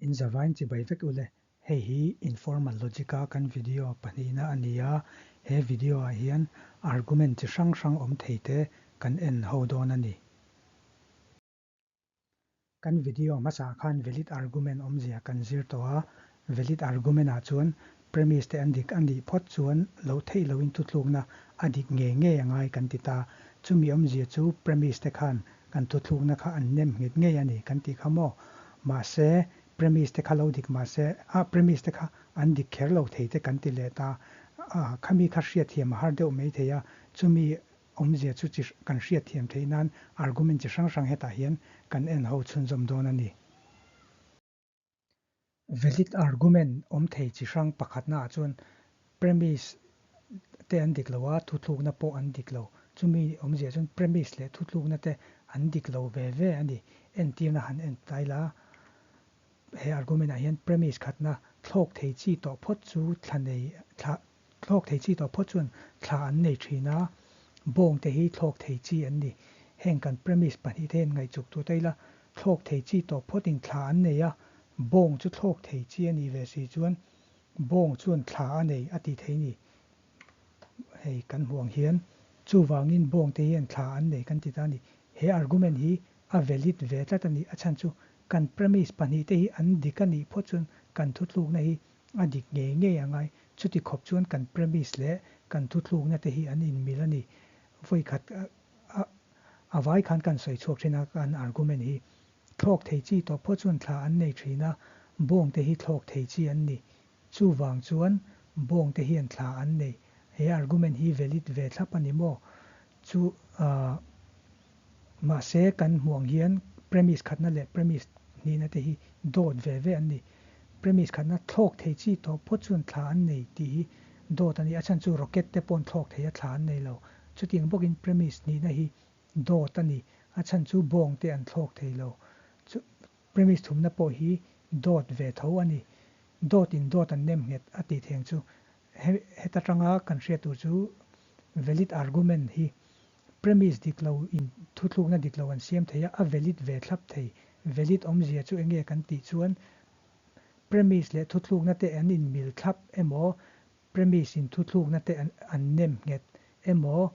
In zavain chibai vek ule. Hei hi Informal Logic-a kan video pahnihna a ni a, he video-ah hian argument chi hrang hrang awm thei te kan en ho dawn a ni. Kan video hmasa khan valid argument awmzia kan zir tawh a, valid argument-ah chuan premise te an dik a nih phawt chuan loh theih loin thutlukna a dik ngei ngei a ngai kan ti ta. Chumi awmzia chu premise te khan kan thuthlukna kha an nem nghet ngei a ni kan tih kha maw? Mahse, premise te kha lo dik mahse, a premise te kha an dik kher lo thei te kan ti leh ta. A, khami kha hriatthiam a har deuh mai thei a, chumi awmzia chu chi kan hriatthiam theih nan argument chi hrang hrang hetah hian kan en ho chhunzawm dawn a ni. Valid argument awm thei chi hrang pakhatnaah chuan premise te an dik lo a, thuthlukna pawh an dik lo. Chumi awmzia chuan premise leh thuthlukna te an dik lo ve ve a ni. Entirna han en ta ila, he argument ah hian premise khatna thlawk thei chi tawh phawt chu thla nei thla Thlawk thei chi tawh phawt chuan thla an nei thin a, bawng te hi thlawk thei chi an ni. Heng kan premise pahnihte hian ngaihchuk tur ta ila, thlawk thei chi tawh phawtin thla an nei a, bawng chu thlawk thei chi a nih ve si chuan bawng chuan thla a nei a tih thei ni. Hei kan hmuh ang hian chuvangin bawng te hian thla an nei kan ti ta a ni. He argument hi a valid ve tlat a ni. A chhan chu kan premise pahnihte hi an dik a nih phawt chuan kan thutlukna hi A dik ngei ngei a ngai. Chuti khawp chuan kan premise leh kan thuthlukna te hi an inmil a ni. Vawikhat a a vai khan kan sawi chhuak thin a, kan argument hi thlawk thei chi tawh phawt chuan thla an nei thin a, bawng te hi thlawk thei chi an ni. Chuvang chuan bawng te hian thla an nei. He argument hi valid ve thlap a ni maw? Chu ah mahse kan hmuh ang hian premise khatna leh premise hnihna te hi dawt ve ve an ni. Premise khatna thlawk thei chi tawh phawt chuan thla an nei tih hi dawt a ni. A chhan chu rocket te paw'n thlawk thei a thla an nei lo. Chutiang bawkin premise hnihna hi dawt a ni. A chhan chu bawng te an thlawk thei lo. Chu premise thumna pawh hi dawt ve tho a ni. Dawt in dawt an nem nghet a tih theng chu Heta tanga kan hriat tur chu valid argument hi premise dik lo in thuthlukna dik lo an siam thei a, a valid ve thlap thei. Valid awmzia chu enge kan tih chuan premise leh thuthlukna te an inmil thlap emaw, premise in thuthlukna te an nem nghet emaw,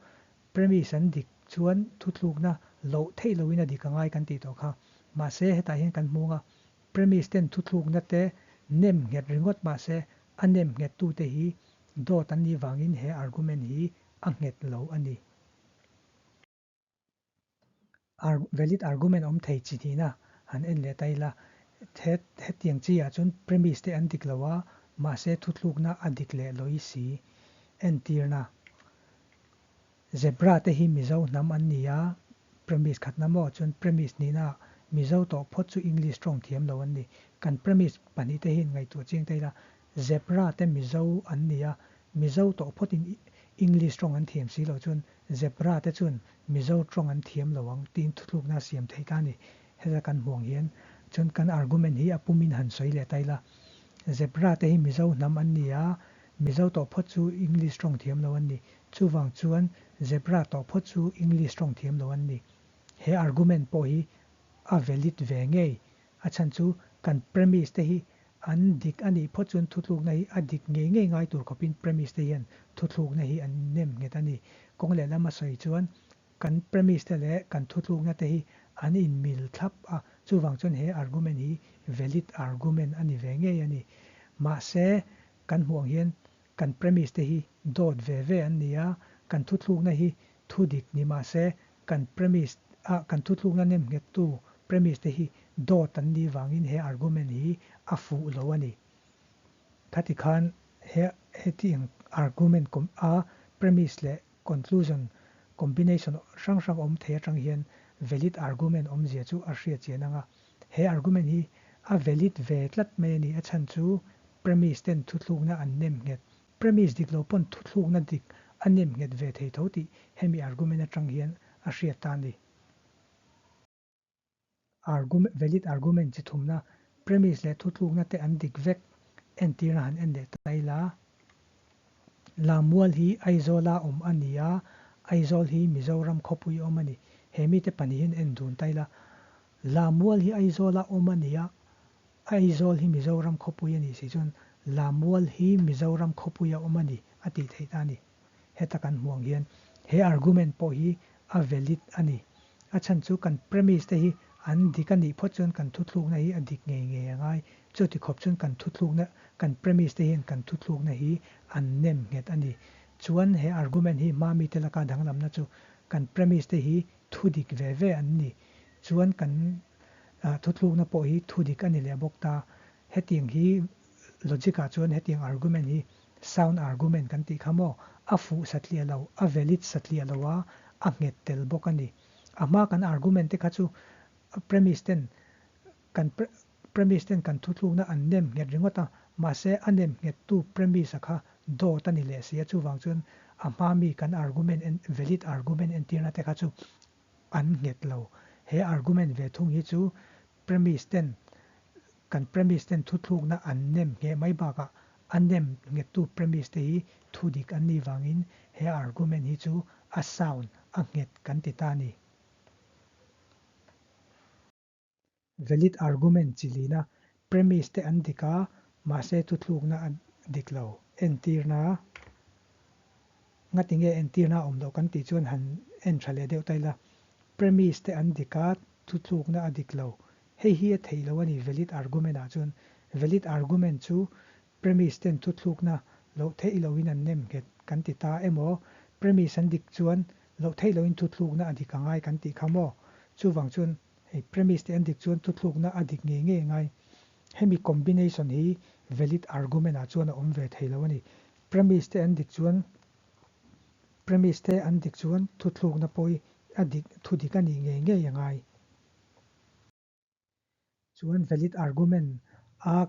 premise an dik chuan thuthlukna loh theih loin a dik a ngai kan tih tawh kha. Mahse hetah hian kan hmung a, premise ten thuthlukna te nem nghet ringawt mahse A nem nghettute hi dawt an nih vangin he argument hi a nghet lo a ni. Valid argument awm thei chi hnihna han en leh ta ila, hetiang chi ah chuan premise te an dik lo a, mahse thuthlukna a dik leh lawi si. Entirna, Zebra te hi Mizo hnam an ni a, premise khatna maw chuan premise nihna Mizo tawh phawt chu English tawng thiam lo an ni. Kan premise pahnihte hi ngaihtuah chiang ta ila, Zebra te Mizo an ni a, Mizo tawh phawtin English tawng an thiam si lo chuan Zebra te chuan Mizo tawng an thiam lo ang tiin thutlukna a siam theih ta a ni. Heta kan hmuh ang hian chuan kan argument hi a pumin han sawi leh ta ila, Zebra te hi Mizo hnam an ni a, Mizo tawh phawt chu English tawng thiam lo an ni. Chuvang chuan zebra tawh phawt chu English tawng thiam lo an ni. He argument pawh hi a valid ve ngei. A chhan chu kan premise te hi an dik a nih phawt chuan thuthlukna hi a dik ngei ngei ngai tur khawpin premise te hian thuthlukna hi an nem nghet a ni. Kawng lehlam a sawi chuan kan premise te leh kan thuthlukna te hi an inmil thlap a, chuvang chuan he argument hi valid argument a ni ve ngei a ni. Mahse kan hmuh ang hian Kan premise te hi dawt ve ve an ni a, kan thuthlukna hi thu dik ni mah se kan premise ah kan thuthlukna nem nghettu premise te hi dawt an nih vangin he argument hi a fuh lo a ni. Khati khan he hetiang argument a premise leh conclusion combination hrang hrang awm thei atang hian valid argument awmzia chu a hriat chian ang a. He argument hi a valid ve tlat mai a ni, a chhan chu premise ten thuthlukna an nem nghet. Premise dik lo pawn thuthlukna dik a nem nghet ve thei tho tih hemi argument atang hian a hriat ta a ni. Argument, valid argument chi thumna, premise leh thutlukna te an dik vek entirna han en leh ta ila. Lamual hi Aizawla awm a ni a, Aizawl hi Mizoram khawpui awm a ni. He mite pahnihin en dun ta ila. Lamual hi Aizawla awm a ni a, Aizawl hi Mizoram khawpui a nih si chuan Lamual hi Mizoram khawpui a awm a ni a tih theih ta a ni. Heta kan hmuh ang hian he argument pawh hi a valid a ni. A chhan chu kan premise te hi an dik a nih phawt chuan kan thuthlukna hi a dik ngei ngei a ngai. Chuti khawp chuan kan thuthlukna, kan premise te hian kan thuthlukna hi an nem nghet a ni. Chuan he argument hi hma mite laka danglamna chu kan premise te hi thu dik ve ve an ni. Chuan kan thuthlukna pawh hi thu dik a ni leh bawk ta. Hetiang hi logic ah chuan hetiang argument hi sound argument kan tih kha maw? A fuh satliah lo, a valid satliah lo a, a nghet tel bawk a ni. A hma kan argument te kha chu premise ten kan premise ten kan thuthlukna an nem nghet ringawt a, mahse a nem nghettu premise a kha dawt a ni leh si a, chuvang chuan a hma mi kan argument en valid argument entirna te kha chu an nghet lo. He argument ve thung hi chu premise ten kan premise ten thuthlukna an nem ngheh mai bakah a nem nghettu premise te hi thu dik an nih vangin he argument hi chu a sound, a nghet kan ti ta a ni. Valid argument chi lina premise te an dik a, mahse thuthlukna a dik lo. Entirna, Ngati nge entirna a awm loh kan tih chuan han en tha leh deuh ta ila. Premise te an dik a, thuthlukna a dik lo. Hei hi a theih lo a ni valid argument ah chuan. Valid argument chu premise ten thuthlukna loh theih loin an nem nghet kan ti ta emaw, premise an dik chuan loh theih loin thuthlukna a dik a ngai kan tih kha maw? Chuvang chuan hei premise te an dik chuan thuthlukna a dik ngei ngei a ngai. Hemi combination hi valid argument ah chuan a awm ve thei lo a ni. Premise te an dik chuan premise te an dik chuan thuthlukna pawh a dik thudik a nih ngei ngei a ngai. Chuan valid argument a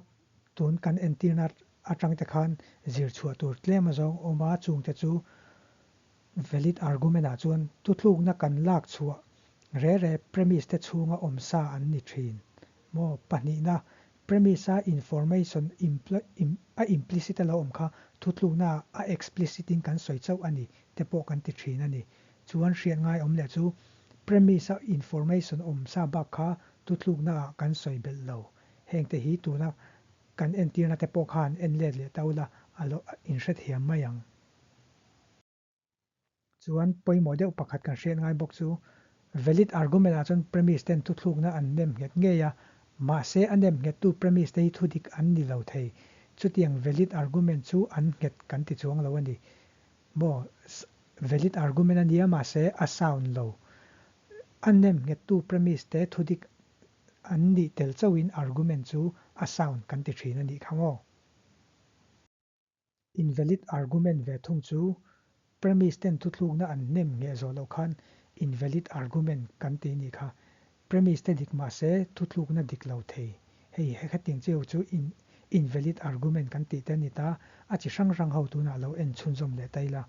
tun kan entirna atang te khan zir chhuah tur tlem azawng awm a, chungte chu valid argument ah chuan thuthlukna kan lak chhuah re re premise te chhunga awm sa an ni thin maw? Pahnihna, premise a information a implicit a lo awm kha thuthlukna ah a explicit in kan sawi chauh a ni te pawh kan ti thin a ni. Chuan hriat ngai awm leh chu premise a information awm sa bak kha thuthlukna ah kan sawi belh lo. Hengte hi tuna kan entirna te pawh khan en let leh ta ula a lo inhrethiam mai ang. Chuan pawimawh deuh pakhat kan hriat ngai bawk chu valid argument ah chuan premise ten thuthlukna an nem nghet ngei a, mahse a nem nghettu premise te hi thudik an ni lo thei. Chutiang valid argument chu an nghet kan ti chuang lo a ni. Maw, valid argument a nia mahse a sound lo. A nem nghettu premise te thudik an nih tel chauhin argument chu a sound kan ti thin a nih kha maw? Invalid argument ve thung chu premise ten thuthlukna an hnem ngheh zawh loh khan invalid argument kan ti nih kha. Premise te dik mahse thuthlukna dik lo thei. Hei hetiang chiau chu invalid argument kan tih te a ni ta, a chi hrang hrang ho tunah lo en chhunzawm leh ta ila.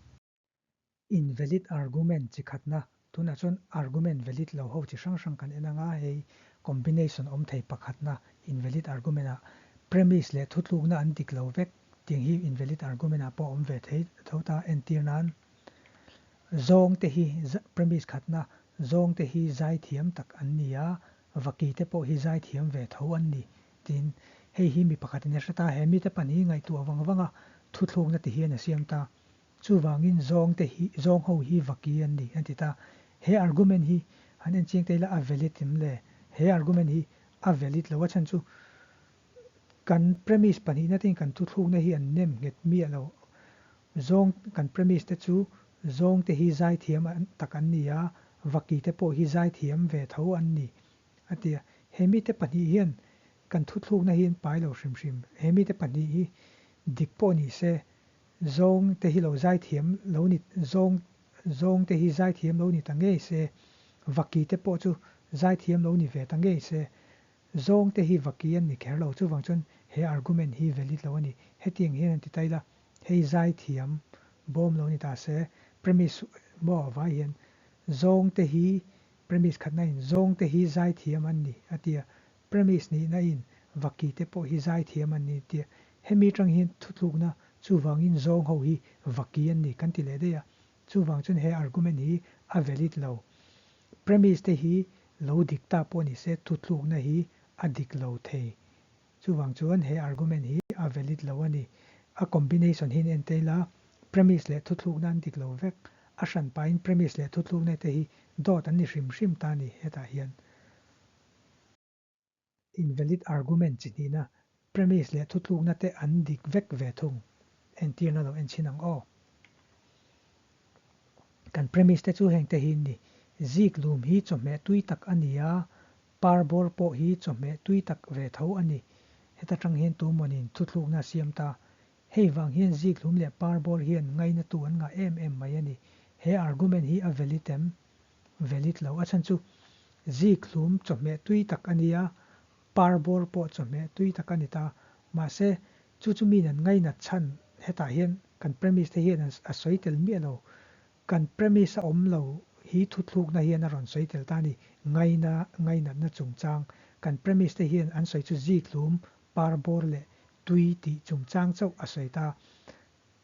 Invalid argument chi khatna, tunah chuan argument valid lo ho chi hrang hrang kan en anga hei combination awm thei pakhatna invalid argument ah premise leh thutlukna an dik lo vek tiang hi invalid argument ah pawh a awm ve thei tho ta entir nan zawng te hi premise khatna zawng te hi zai thiam tak an ni a vaki te pawh hi zai thiam ve tho an ni tiin hei hi mi pakhatin a hre ta he mite pahnih ngaihtuah vang vanga thuthlukna ti hian a siam ta. Chuvangin zawngte hi, zawng ho hi vaki an ni, an ti ta. He argument hi han en chiang ta ila a valid em le? He argument hi a valid lo a chhan chu kan premise pahnihna te in kan thuthlukna hi an nem nghet miah lo. Zawng, kan premise te chu zawngte hi zaithiam tak an ni a, vaki te pawh hi zaithiam ve tho an ni, a ti a. He mite pahnih hian kan thuthlukna hi an pai lo hrim hrim. He mite pahnih hi dik pawh ni se Zawng te hi lo zaithiam lo ni zawng zawng te hi zaithiam lo ni ta ngei se, vaki te pawh chu zaithiam lo ni ve ta ngei se, zawng te hi vaki an ni kher lo. Chuvang chuan he argument hi valid lo a ni. Hetiang hian an ti ta ila, hei zaithiam bawm lo ni ta se, premise maw vai hian zawng te hi premise khatna in zawng te hi zaithiam an ni a ti a, Premise nihna in vaki te pawh hi zaithiam an ni tia hemi atang hian thutlukna chuvangin zawng ho hi vaki an ni kan ti leh daih a, chuvang chuan he argument hi a valid lo. Premise te hi lo dik ta pawh ni se thutlukna hi a dik lo thei. Chuvang chuan he argument hi a valid lo a ni. A combination hi en te ila, premise leh thuthlukna an dik lo vek. A hran pahin premise leh thuthlukna te hi dawt an ni hrim hrim ta a ni hetah hian. Invalid argument chi hnihna, premise leh thutlukna te an dik vek ve thung. Entirna lo en chhin ang aw. Kan premise te chu heng te hi ni. Zik lum hi chawhmeh tui tak a ni a, par bawr pawh hi chawhmeh tui tak ve tho a ni. Heta tang hian tumawnin thuthlukna a siam ta. Hei vang hian zik lum leh par bawr hian ngainatu an ngah em em mai a ni. He argument hi a valid em? Valid lo. A chhan chu zik hlum chawhmeh tui tak a nia, par bawr pawh chawhmeh tui tak a ni ta. Mahse, chu chu miin an ngainat chhan hetah hian kan premise te hian a sawi tel miah lo. Kan premise a awm lo hi thuthlukna hian a rawn sawi tel ta a ni. Ngaina, ngainatna chungchang kan premise te hian an sawi chu zik hlum, par bawr leh tui tih chungchang chauh a sawi ta.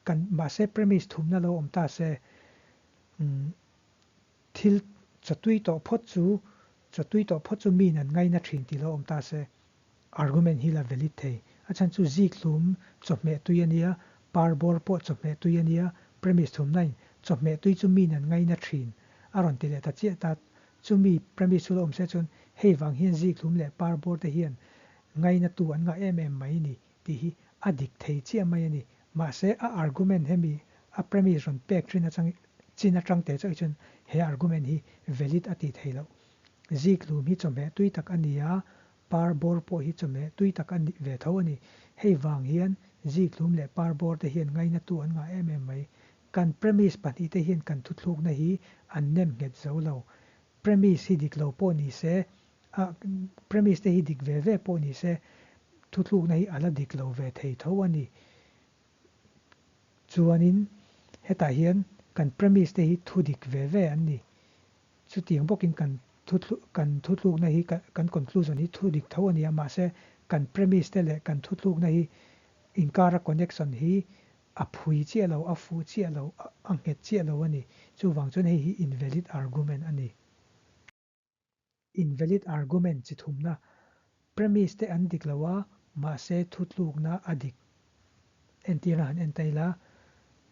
Kan, mahse premise thumna lo awm ta se, umm, Thil chawtui tawh phawt chu chawtui tawh phawt chu miin an ngaina thin tih lo awm ta se, argument hi la valid thei. A chhan chu zik hlum chawhmeh tui a nia, par bawr pawh chawhmeh tui a nia, premise thumnain chawhmeh tui chu miin an ngaina thin a rawn ti leh ta chiah ta. Chumi premise chu lo awm se chuan hei vang hian zik hlum leh par bawr te hian ngainatu an ngah em em mai ni tih hi a dik thei chiah mai a ni. Mahse, a argument hemi a premise rawn pek thin atang chin atang teh chauh hi chuan he argument hi valid a tih theih loh. Zik lum hi chawhmeh tui tak a ni a, par bawr pawh hi chawhmeh tui tak a ni ve tho a ni. Hei vang hian zik lum leh par bawr te hian ngainatu an ngah em em mai. Kan premise pahnihte hian kan thuthlukna hi an nem nghet zo lo. Premise hi dik lo pawh ni se, a premise te hi dik ve ve pawh ni se, thuthlukna hi a la dik lo ve thei tho a ni. Chuanin hetah hian kan premise te hi thu dik ve ve an ni. Chutiang bawkin kan kan thuthlukna hi kan conclusion hi thu dik tho a ni a, mahse kan premise te leh kan thuthlukna hi inkara connection hi a phui chiah lo, a fuh chiah lo, a nghet chiah lo a ni. Chuvang chuan hei hi invalid argument a ni. Invalid argument chi thumna, Premise te an dik lo a, mahse thutlukna a dik. Entirna han en ta ila,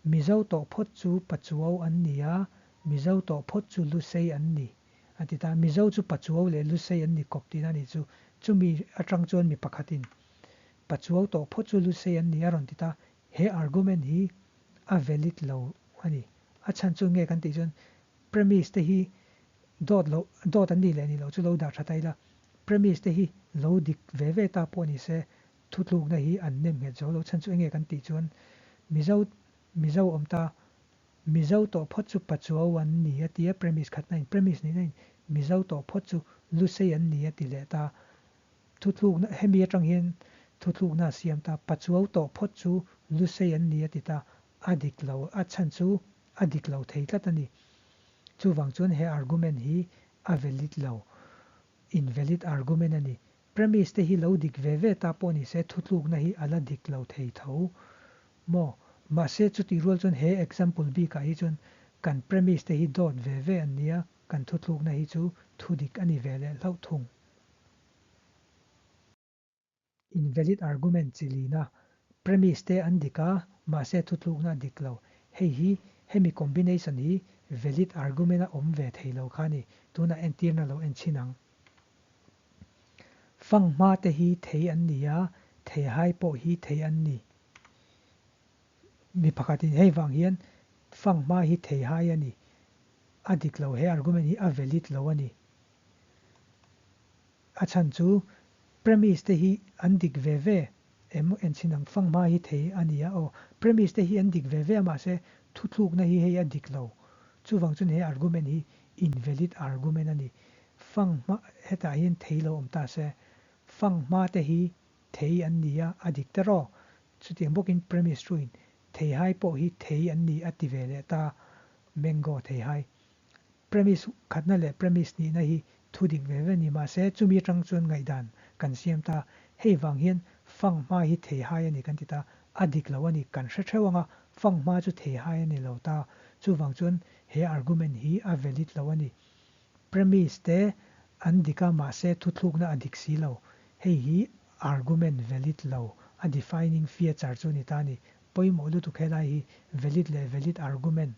Mizo tawh phawt chu Pachuau an ni a, Mizo tawh phawt chu Lusei an ni, a ti ta. Mizo chu Pachuau leh Lusei an ni kawp tihna a nih chu. Chumi atang chuan mi pakhatin Pachuau tawh phawt chu Lusei an ni a rawn ti ta. He argument hi a valid lo a ni. A chhan chu nge kan tih chuan Premise te hi dawt lo, dawt an nih leh nih loh chu lo dah tha ta ila, premise te hi lo dik ve ve ta pawh ni se, thutlukna hi an nem nghet zo lo. Chhan chu enge kan tih chuan Mizo, Mizo awm ta, Mizo tawh phawt chu Pachuau an ni a ti a, premise khatna in, premise nihna in Mizo tawh phawt chu Lusei an ni a ti leh ta. Thutlukna, hemi atang hian thutlukna a siam ta, Pachuau tawh phawt chu Lusei an ni a ti ta, a dik lo, a chhan chu a dik lo thei tlat a ni. Chuvang chuan he argument hi a valid lo, invalid argument a ni. Premise te hi lo dik ve ve ta pawh ni se thutlukna hi a la dik lo thei tho maw? Mahse chutih rual chuan he example bikah hi chuan kan premise te hi dawt ve ve an nia, kan thutlukna hi chu thudik a ni ve leh hlauh thung. Invalid argument chi lina premise te an dik a, mahse thutlukna a dik lo. Hei hi hemi combination hi valid argument a awm ve thei lo kha a ni. Tunah entirna lo en chhin ang. Fanghma te hi thei an ni a, theihai pawh hi thei an ni. Mi pakhatin hei vang hian fanghma hi theihai a ni. A dik lo, he argument hi a valid lo a ni. A chhan chu premise te hi an dik ve ve em enchhin ang fang hma hi thei a nia aw. Premise te hi an dik ve ve a mahse thuthlukna hi hei a dik lo. Chuvang chuan he argument hi invalid argument a ni. Fang hma hetah hian thei lo awm ta se fang hma te hi thei an ni a, a dik ta rawh. Chutiang bawkin premise thu in theihai pawh hi thei an ni a ti ve leh ta mango theihai. Premise khatna leh premise nihna hi thu dik ve ve ni mahse chumi atang chuan ngaihdan kan siam ta. Hei vang hian fang hma hi theihai a ni kan ti ta, a dik lo a ni kan hre theuh ang a, fang hma chu theihai a ni lo ta. Chuvang chuan he argument hi a valid lo a ni. Premise te an dik a mahse thuthlukna a dik si lo. Hei hi argument valid lo a defining feature chu ni ta a ni. Pawimawh lutuk helai hi valid leh valid argument,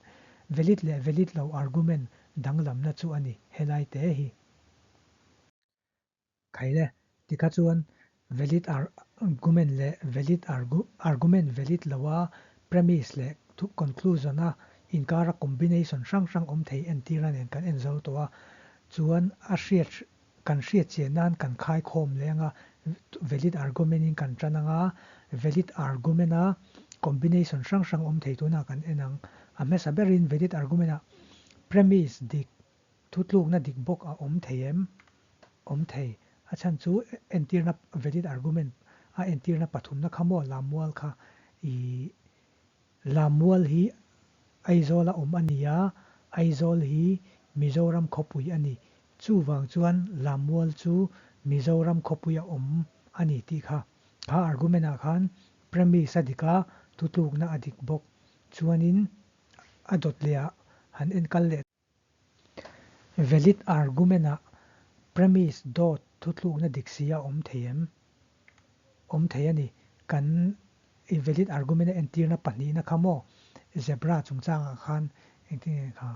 valid leh valid lo argument danglamna chu a ni helai te hi. Khaile, tikha chuan valid argument leh valid argument valid loa premise leh conclusion a inkara combination hrang hrang awm thei entirna nen kan en zo tawh a, chuan a hriat kan hriat chian nan kan khai khawm leh anga valid argument in kan tan anga valid argument a combination hrang hrang awm thei tunah kan en ang. A hmasa berin valid argument ah premise dik Thutlukna dik bawk a awm thei em? Awm thei. A chhan chu entirna valid argument a entirna pathumna kha maw Lammual kha i Lammual hi Aizawl a awm a ni a, Aizawl hi Mizoram khawpui a ni. Chuvang chuan Lammual chu Mizoram khawpui a awm a ni tih kha. Kha argument ah khan premise a dik a, thutlukna a dik bawk. Chuanin a dawt leh ah han enkal leh. Valid argument-ah premise dawt thutlukna dik si a awm thei em? Awm thei a ni. Kan i valid argument a entirna pahnihna kha maw? Zebra chungchangah khan engtin nge kha?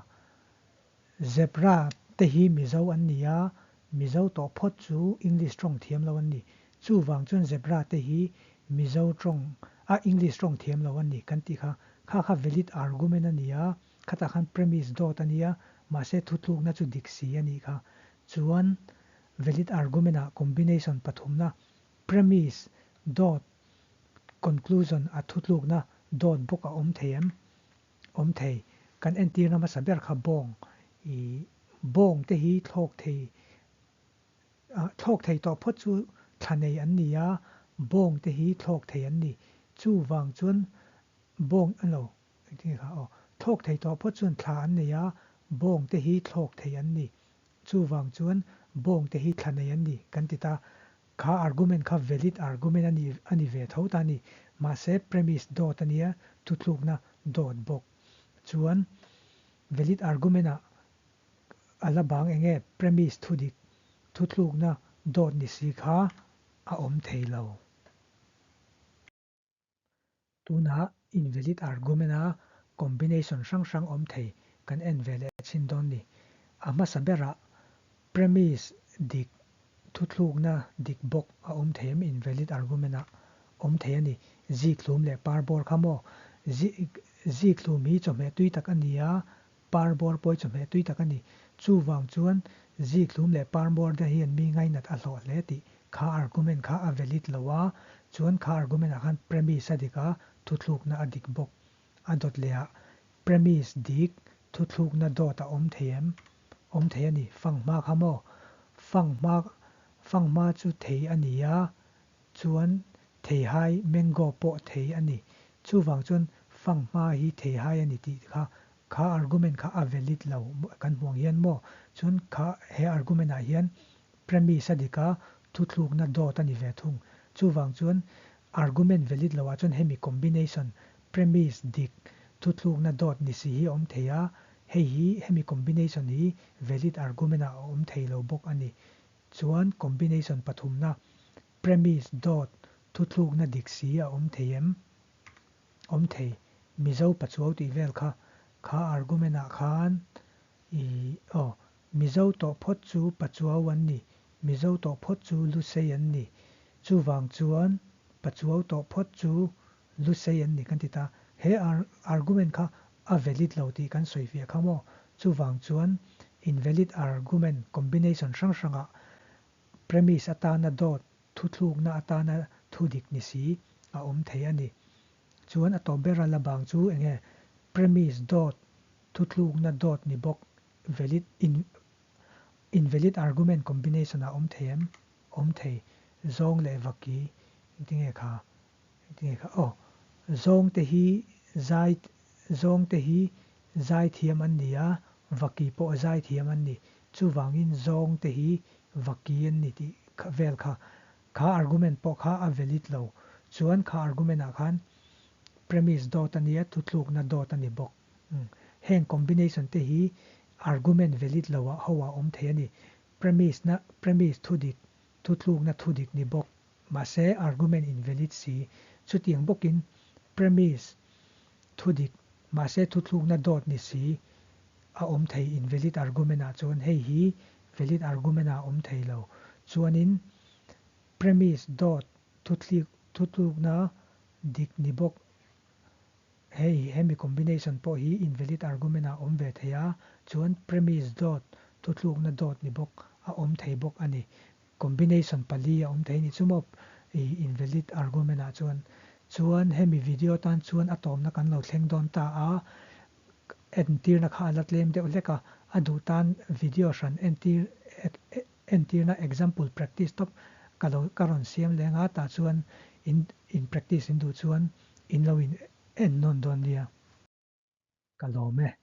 Zebra te hi Mizo an ni a, Mizo tawh phawt chu English tawng thiam lo an ni. Chuvang chuan zebra te hi Mizo tawng a English tawng thiam lo an ni kan tih kha. Kha kha valid argument a ni a. Khatah khan premise dawt a nia, mahse thutlukna chu dik si a nih kha. Chuan valid argument ah combination pathumna, premise, dawt, conclusion a thutlukna dawt bawk a awm thei em? Awm thei. Kan entirna hmasa ber kha bawng. I bawng te hi thlawk thei thlawk thei tawh phawt chu thla nei an ni a, bawng te hi thlawk thei an ni. Chuvang chuan bawng a lo. Engtin nge kha aw. Thlawk thei tawh phawt chuan thla an nei a, bawng te hi thlawk thei an ni. Chuvang chuan bawng te hi thla nei an ni kan ti ta. Kha argument kha valid argument a ni a ni ve tho ta a ni. Mahse premise dawt a nia, thuthlukna dawt bawk. Chuan valid argument ah a la bang enge premise thudik, thuthlukna dawt ni si kha a awm thei lo. Tunah invalid argument a combination hrang hrang awm thei kan en ve leh chhin dawn ni. A hmasa berah premise dik, thuthlukna dik bawk a awm thei em invalid argument ah awm thei a ni. Zikhlum leh parbawr kha maw? Zikhlum hi chawhmeh tui tak a ni a, Parbawr pawi chawhmeh tui tak a ni. Chuvang chuan Zikhlum leh Parbawr te hian mi ngainat a hlawh hle tih kha argument kha a valid lo a, chuan kha argument ah khan premise a dik a, thuthlukna a dik bawk. A dawt leh ah premise dik, thuthlukna dawt a awm thei em? Awm thei a ni. Fanghma kha maw? Fanghma Fanghma chu thei a ni a, chuan theihai mango pawh thei a ni. Chuvang chuan fanghma hi theihai a ni tih kha kha argument kha a valid lo kan hmuh ang hian maw? Chuan kha he argument ah hian premise a dik a, thuthlukna dawt a ni ve thung. Chuvang chuan argument valid lo ah chuan hemi combination premise dik, thuthlukna dawt ni si hi a awm thei a, hei hi hemi combination hi valid argument ah a awm thei lo bawk a ni. Chuan combination pathumna premise dawt thuthlukna dik si a awm thei em? Awm thei. Mizo pachuau tih vel kha kha argument ah khan i aw Mizo tawh phawt chu pachuau an ni, Mizo tawh phawt chu Lusei an ni. Chuvang chuan pachuau tawh phawt chu Lusei an ni kan ti ta. He argument kha a valid lo tih kan sawi fiah kha maw? Chuvang chuan invalid argument combination hrang hrangah premise atana dawt thuthlukna atana thu dik ni si a awm thei a ni. Chuan a tawp bera la bang chu enge premise dawt thuthlukna dawt ni bawk valid invalid argument combination ah awm thei em? Awm thei. Zawng leh vaki engtinge kha? Engtinge kha? Aw zawng te hi zai zawng te hi zaithiam an ni a, vaki pawh zaithiam an ni. Chuvangin zawng te hi vaki an ni tih vel kha kha argument pawh kha a valid lo. Chuan kha argument ah khan premise dawt a nia, thutlukna dawt a ni bawk. Heng combination te hi argument valid lo ah ho ah awm thei a ni. Premise na premise thudik, thutlukna thudik ni bawk. mahse argument invalid si. Chutiang bawkin premise thudik mahse thuthlukna dawt ni si a awm thei invalid argument ah chuan hei hi valid argument ah a awm thei lo. Chuanin premise dawt thuthlik thutlukna dik ni bawk hei hemi combination pawh hi invalid argument ah a awm ve thei a, chuan premise dawt thutlukna dawt ni bawk a awm thei bawk a ni. Combination pali a awm thei ni chu maw i invalid argument ah chuan. Chuan hemi video tan chuan a tawmna kan lo thleng dawn ta a, entirna kha a la tlem deuh hlek a, a duh tan video hran entir entirna example practice tawp ka lo ka rawn siam leng a, tah chuan in in practice in duh chuan in lo in en nawn dawn nia. Ka lawm e.